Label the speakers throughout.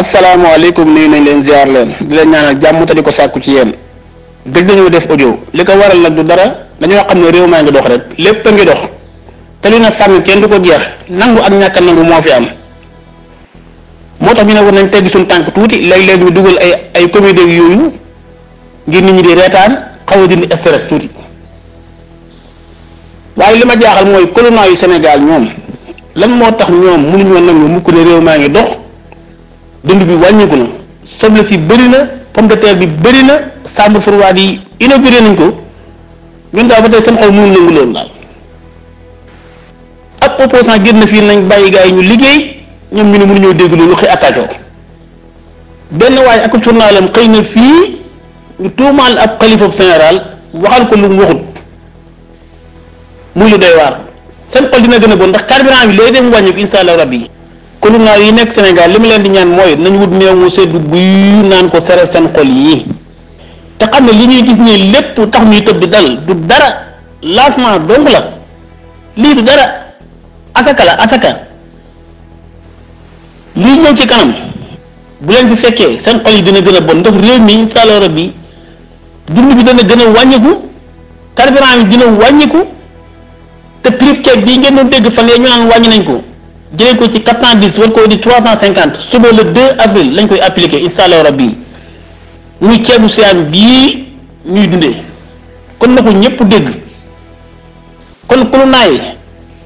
Speaker 1: asalaamaaleykum nuyu nañ leen ziar leen di leen ñaanal jàmm te di ko sàkku ci yéen gëj nañoo def audio li ko waral nag du dara dañoo xam ne réew maa ngi dox rek lépp a ngi dox te li na sànn kenn du ko jeex nangu ak ñàkk a nangu moo fi am moo tax ñu ne war nañ teggi suñu tànk tuuti léeg-léeg ñu dugal ay comédie yooyu ngir nit ñi di reetaan xaw a dindi stress tuuti waaye li ma jaaxal mooy colonel yu Sénégal ñoom lan moo tax ñoom mënuñoo nangu mukk ne réew maa ngi dox dund bi wàññiku na soble si bëri na pomme de terre bi bëri na chambre froide yi inauguré nañ ko ñun daal ba tey seen xol mënul nangu loolu daal ab opposant génn fii nañ bàyyi gars yi ñu liggéey ñoom ñu ne mënuñoo dégg loolu xëy attaqué ko benn waaye ak journalam xëy na fii ñu tuumaal ab xalifa général waxal ko lu mu waxut muy lu doy waar seen xol dina gën a bon ndax carburant bi léegi dem wàññi ko incha allah rabbi colonel yi nekk Sénégal li ma leen di ñaan mooy nañ wut meew mu seddu buy naan ko seral seen xol yi te xam ne li ñuy gis nii lépp tax ñuy tëb di dal du dara lancement donc la lii du dara asaka la asaka lii ñëw ci kanam bu leen fi fekkee seen xol yi dina gën a bon ndax réew mi incha allah rabbi dund bi dana gën a wàññiku carburant bi dina wàññiku te prix ceeb bii ngeen doon dégg fan yii ñu naan wàññi nañ ko jëlee ko ci 410 war ko di 350 suba le 2 avril lañ koy appliqué incha allah rabbi muy ceebu siyaan bii ñuy dundee kon na ko ñëpp dégg kon ku naay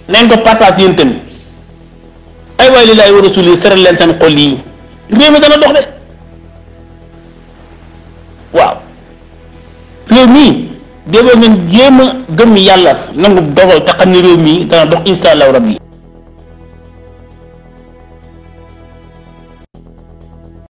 Speaker 1: nañ ko partage yéen tamit ay waay li laay war a suuli seral leen seen xol yi réew mi dana dox de waaw réew mii déggoo ngeen jéem a gëm yàlla nangu dogal te xam ne réew mii dana dox incha allah rabbi